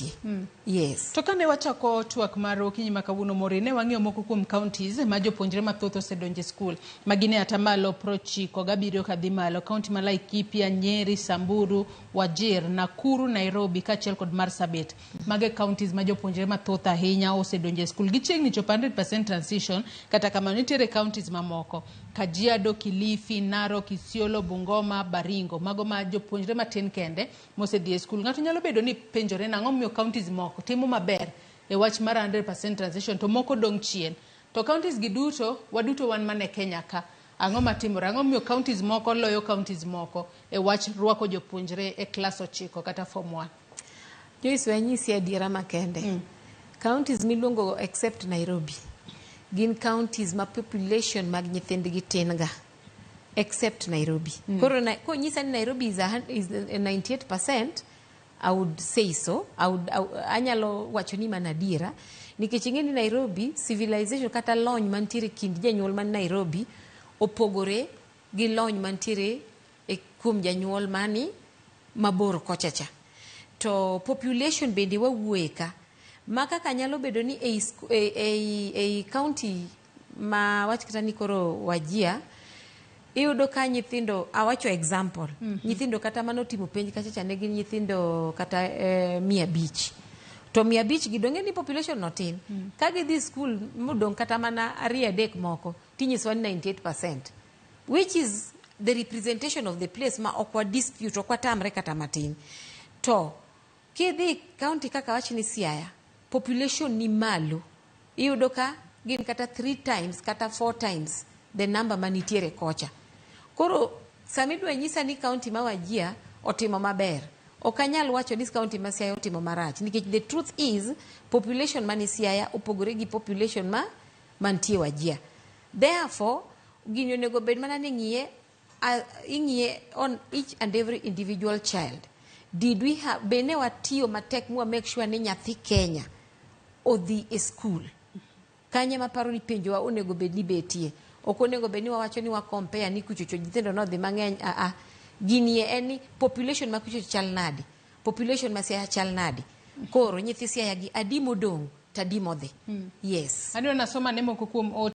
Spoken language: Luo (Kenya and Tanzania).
nitie. Yes. To kane wachako twak mar okinyi ma kawuono Mori, ne wang'iyo moko kuom counties ma jopuonjre mathoth osedonjo e skul. Ma gin e atamalo 97 kadhi malo. County ma Laikipia, Nyeri, Samburu, Wajir, Nakuru, Nairobi kaachiel kod Marsabit. Mago e counties ma jopuonjre mathoth ahinya osedonjo e skul. Gichiegni chopo 100% transition, kata kamano nitiere counties mamoko. Kajiado, Kilifi, Narok, Isiolo, Bungoma, Baringo. Mago ma jopuonjre matin kende mosedhi e skul. Ng'ato nyalo bedo ni penjore nang'o momiyo counties moko timo maber e wach mar 100% transition to moko dong' chien. To counties gi duto, waduto wan mana e Kenya ka. Ang'o matimore? Ang'o momiyo counties moko loyo counties moko e wach rwako jopuonjre e klas 9 kata form 1? Joyce, we anyisi adiera makende. Counties miluongo, except Nairobi, gin counties ma population mag nyithindgi tin ga. Except Nairobi. Koro konyisa ni Nairobi is 98%, I would say so. Anyalo wacho ni mana adiera. Nikech ing'e ni Nairobi, civilization kata lony mantiere kind janyuol man Nairobi opogore gi lony mantiere e kuom janyuol mani mabor kocha cha. To population bende wawuoye ka. Ma kaka nyalo bedo ni ei county ma wach kata ni koro Wajir, iyudo ka nyithindo, awacho example, nyithindo kata manotimo penj kacha cha ne gin nyithindo kata 500. To 500 gi dong'e ni population no tin. Ka gidhi school modong' kata mana ariyo adek moko, tinyisowa ni 98%. Which is the representation of the place ma ok wa dispute, ok watamre kata matin. To kidhi county kaka wach ni Siaya, population ni malo. Iyudo ka gin kata three times kata four times the number manitiere kocha. Koro sama idwa nyisa ni county ma Wajir otimo maber, ok anyal wacho ni county ma Siaya otimo marach nikech the truth is population mani Siaya opogore gi population ma mantie Wajir. Therefore, gini onego bed mana ni ng'iye ing'iye on each and every individual child. Did we have, be ne watiyo matek mwa make sure ni nyathi Kenya odhi e school? Kanye maparo ni penjowa onego bed ni betie. Ok onego bed ni wawacho ni wa compare ni kuchocho nyithindo nodhi mang'eny. A a. Gini en ni population ma kuchocho chal nade? Population ma Siaya chal nade? Koro nyithi Siaya gi adi modong' to adi modhi? Yes. Adwa nasoma ne moko kuom ote.